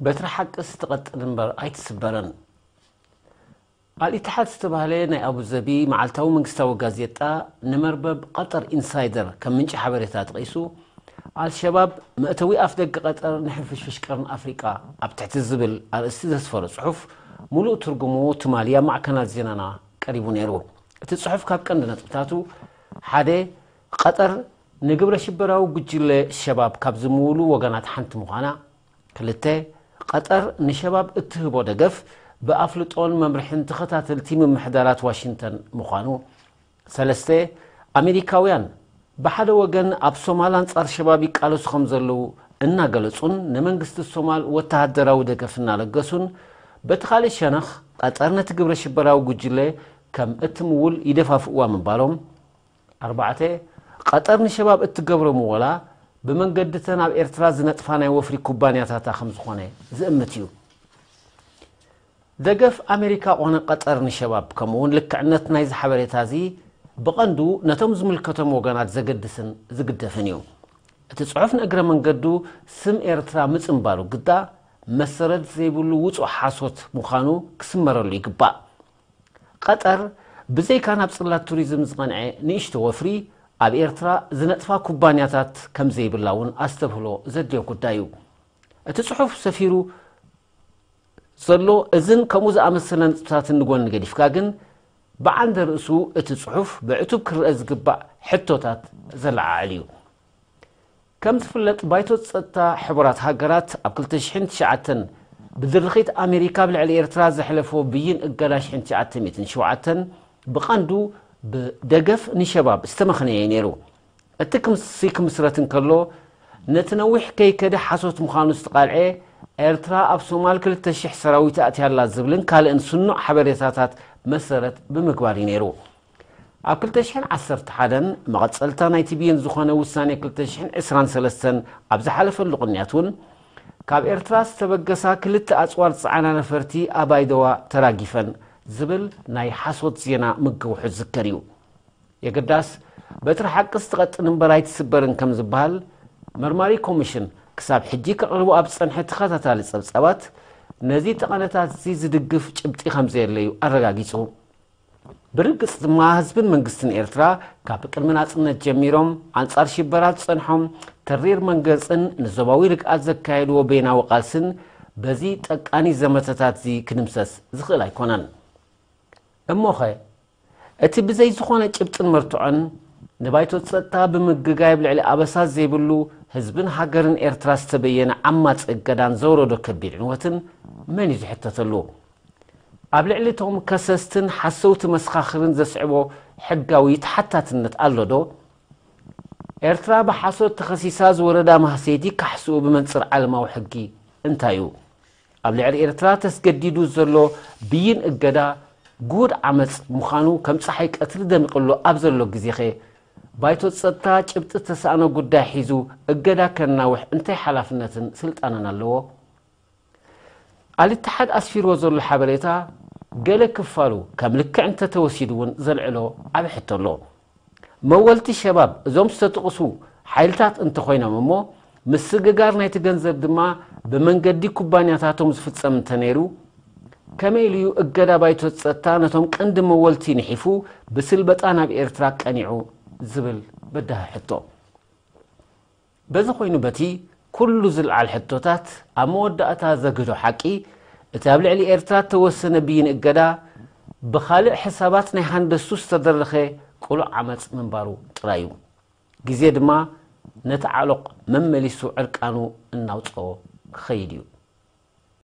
በትሪ ሓቅስ ትቐጥን እምበር ኣይትስበርን። ኣልኢትሓድ ዝተባህለ ናይ ኣቡዘቢ መዓልታዊ መንግስታዊ ጋዜጣ ንመርበብ ቀጠር ኢንሳይደር ከም ምንጪ ሓበሬታ ተጠቒሱ፣ ኣልሸባብ መእተዊ ኣፍደገ ቀጠር ንሕንፍሽፍሽ ቀርኒ ኣፍሪቃ ኣብ ትሕቲ ዝብል ኣርእስቲ ዘስፈሮ ጽሑፍ፣ ሙሉእ ትርጉሙ ትማሊ ኣብ ማዕከናት ዜናና ቀሪቡ ነይሩ። እቲ ጽሑፍ ካብ ቀንዲ ነጥብታቱ ሓደ፣ ቀጠር ንግብረ ሽበራዊ ጉጅለ ሸባብ ካብ ዝምውሉ ወገናት ሓንቲ ምዃና፣ ክልተ፣ ቀጠር ንሸባብ እትህቦ ደገፍ ብኣፍልጦን መምርሕን ተኸታተልቲ ምምሕዳራት ዋሽንግተን ምዃኑ፣ ሰለስተ፣ ኣሜሪካውያን ብሓደ ወገን ኣብ ሶማል ኣንጻር ሸባብ ይቃለሱ ከም ዘለዉ እናገለጹን ንመንግስቲ ሶማል ወተሃደራዊ ደገፍ እናለገሱን፣ በቲ ካልእ ሸነኽ ቀጠር ነቲ ግብረ ሽበራዊ ጉጅለ ከም እትምውል ይደፋፍእዋ ምንባሮም፣ ኣርባዕተ፣ ቀጠር ንሸባብ እትገብሮ ምወላ ብመንገድተን ኣብ ኤርትራ ዝነጥፋ ናይ ወፍሪ ኩባንያታታ ከም ዝኾነ ዝእምት እዩ። ደገፍ ኣሜሪካ ኾነ ቀጠር ንሸባብ፣ ከምኡውን ልክዕነት ናይዚ ሓበሬታ እዚ ብቐንዱ ነቶም ዝምልከቶም ወገናት ዘገድስን ዝግደፍን እዩ። እቲ ጽሑፍ ንእግረ መንገዱ ስም ኤርትራ ምጽንባሩ ግዳ መሰረት ዘይብሉ ውጹእ ሓሶት ምዃኑ ክስመረሉ ይግባእ። ቀጠር ብዘይካ ናብ ጽላት ቱሪዝም ዝቐንዐ ንእሽቶ ወፍሪ ኣብ ኤርትራ ዝነጥፋ ኩባንያታት ከም ዘይብላ እውን ኣስተብህሎ ዘድልዮ ጉዳይ እዩ። እቲ ጽሑፍ ሰፊሩ ዘሎ እዝን ከምኡ ዝኣመሰለ ነጥብታትን ንጎኒ ገዲፍካ ግን፣ ብዓንደ ርእሱ እቲ ጽሑፍ ብዕቱብ ክረአ ዝግባእ ሕቶታት ዘለዓዕል እዩ። ከም ዝፍለጥ፣ ባይቶ ጸጥታ ሕቡራት ሃገራት ኣብ ክልተ ሽሕን ትሽዓተን ብድርኺት ኣሜሪካ ኣብ ልዕሊ ኤርትራ ዘሕለፎ ብይን እገዳ ሽሕን ትሽዓተ ሚእትን ሸውዓተን ብቐንዱ ብደገፍ ንሸባብ ዝተመኽነየ እዩ ነይሩ። እቲ ክምሲ ክምስረት እንከሎ፣ ነቲ ነዊሕ ከይከደ ሓሶት ምዃኑ ዝተቓልዐ፣ ኤርትራ ኣብ ሶማል ክልተ ሽሕ ሰራዊት ኣእትያ ኣላ ዝብልን ካልእን ስኑዕ ሓበሬታታት መሰረት ብምግባር እዩ ነይሩ። ኣብ ክልተ ሽሕን ዓሰርተ ሓደን መቐጸልታ ናይቲ ብይን ዝኾነ ውሳኔ ክልተ ሽሕን ዕስራን ሰለስተን ኣብ ዝሓለፈሉ ቅንያት እውን፣ ካብ ኤርትራ ዝተበገሳ ክልተ ኣጽዋር ዝጸዓና ነፈርቲ ኣብ ኣይደዋ ተራጊፈን ዝብል ናይ ሓሶት ዜና ምግውሑ ዝዝከር እዩ። የግዳስ፣ በትሪ ሓቅስ ትቐጥን እምበር ኣይትስበርን ከም ዝበሃል፣ መርማሪ ኮሚሽን ክሳብ ሕጂ ከቕርቦ ኣብ ዝጸንሐ ተኸታታሊ ጸብጻባት፣ ነዚ ጠቐነታት እዚ ዝድግፍ ጭብጢ ከም ዘየለ እዩ ኣረጋጊጹ። ብርግጽ ድማ፣ ህዝብን መንግስትን ኤርትራ ካብ ቅድሚ ናጽነት ጀሚሮም ኣንጻር ሽበራ ዝጸንሖም ተሪር መንገጽን ንዞባዊ ርግኣት ዘካየድዎ በይናዊ ቃልስን በዚ ጠቃኒ ዘመተታት እዚ ክድምሰስ ዝኽእል ኣይኮነን። እሞኸ፣ እቲ ብዘይ ዝኾነ ጭብጥን መርትዖን ንባይቶ ጸጥታ ብምግጋይ ኣብ ልዕሊ ኣበሳ ዘይብሉ ህዝብን ሃገርን ኤርትራ ዝተበየነ ዓማጺ እገዳን ዘውረዶ ከቢድ ዕንወትን መን እዩ ዝሕተተሉ? ኣብ ልዕሊ እቶም ከሰስትን ሓሰውቲ መሰኻኽርን ዘስዕቦ ሕጋዊ ተሓታትነት ኣሎ ዶ? ኤርትራ ብሓሶት ተኸሲሳ ዝወረዳ ማህሰይቲ ካሕስኡ ብመንጽር ዓለማዊ ሕጊ እንታይ እዩ? ኣብ ልዕሊ ኤርትራ ተስገዲዱ ዘሎ ብይን እገዳ ግሁድ ዓመጽ ምዃኑ ከም ጸሓይ ቀትሪ ደሚቕሉ ኣብ ዘሎ ግዜኸ፣ ባይቶ ጸጥታ ጭብጢ ዝተሳእኖ ጉዳይ ሒዙ እገዳ ከናውሕ እንታይ ሓላፍነትን ስልጣንን ኣለዎ? ኣልኢትሓድ ኣስፊርዎ ዘሎ ሓበሬታ፣ ገለ ክፋሉ ከም ልክዕ እንተተወሲዱ እውን ዘልዕሎ ዓቢ ሕቶ ኣሎ። መወልቲ ሸባብ እዞም ዝተጥቕሱ ሓይልታት እንተኾይኖም እሞ፣ ምስግጋር ናይቲ ገንዘብ ድማ ብመንገዲ ኩባንያታቶም ዝፍጸም እንተነይሩ፣ ከመይ ኢሉ እዩ እገዳ ባይቶ ጸጥታ ነቶም ቀንዲ መወልቲ ንሒፉ ብስልበጣ ናብ ኤርትራ ቀኒዑ ዝብል በዳሂ ሕቶ። በዚ ኮይኑ በቲ ኩሉ ዝልዓል ሕቶታት ኣብ መወዳእታ ዘግህዶ ሓቂ፣ እቲ ኣብ ልዕሊ ኤርትራ እተወሰነ ብይን እገዳ ብኻልእ ሕሳባት ናይ ሃንደስቱ ዝተደረኸ ቅሉዕ ዓመጽ ምንባሩ ጥራይ እዩ። ግዜ ድማ ነቲ ዓሎቕ መመሊሱ ዕርቃኑ እናውጽኦ ክኸይድ እዩ።